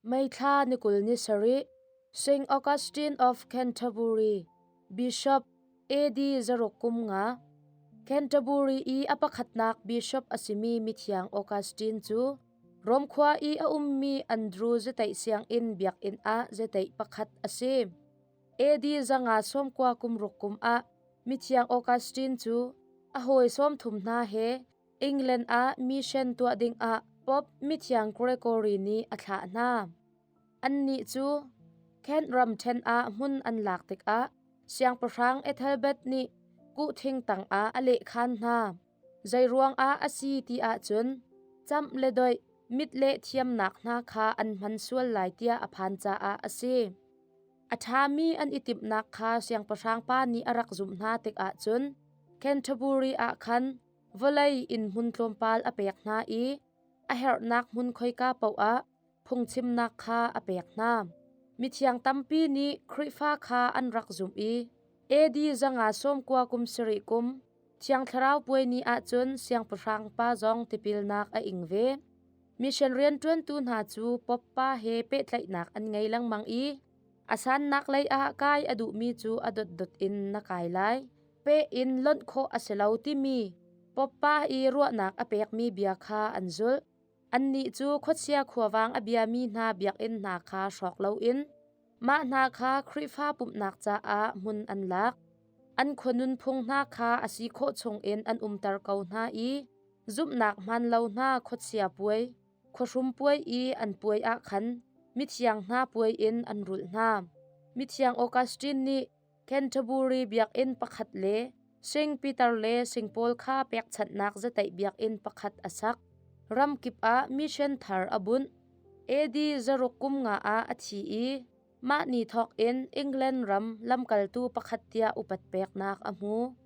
May thla ni 27, St. Augustine of Canterbury, Bishop, AD 6,500. Canterbury i a pakhatnak bishop a simi mithiang Augustine cu Rom khua i a ummi Andrew Zeteih sianginn biakinn ah zeteih pakhat a si. AD 590 kum ruk kum ah mithiang Augustine cu a hawi 30 hna he England ah mission tuah dingah Pope mithiang Gregory nih a thlah hna. Annih cu Kent ramṭhen ah hmun an lak tikah siangpahrang Ethelbert nih kuhthing tangah a lehkhan hna. Zeiruang ah a si ti ahcun camh le doih, mit le thiamnak hna kha an hman sual lai tiah a phan caah a si. A ṭhami an i timhnak kha siangpahrang pa nih a rak zumh hna tikah cun Canterbury ah khan vawlei inn hmun tlawmpal a pek hna i a herhnak hmun khoika paoh ah phungchimnak kha a pek hna. Mithiang tampi nih Khrihfa kha an rak zumh i AD 590 kum sarih kum Thiang Thlarau puai ni ahcun siangpahrang pa zong tipilnak a ing ve. Mission rianṭuantu hna cu Pope pa he pehtlaihnak an ngei lengmang i a sannak lei ah kai a duhmi cu a dotdot in na kai lai. Peh in lonh khawh a si lo timi Pope pa i ruahnak a pekmi bia kha an zulh. Annih cu khuachia khuavang a biami hna biakinn hna kha hrawk loin mah hna kha Khrihfa pumhnak caah hmun an lak. An khua nunphung hna kha a si khawh chungin an umter ko hna i zumhnak hmaan lo hna khuachia puai, khuahrum puai i an puai ah khan mithiang hna puai in an rulh hna. Mithiang Augustine nih Canterbury biakinn pakhat le St. Peter le St. Paul kha pekchanhnak zateih biakinn pakhat a sak. Ramkip ah mission thar a bunh. AD 6,500 ah a thi i mah ni thawk in England ram lamkaltu pakhat tiah upat peknak a hmu.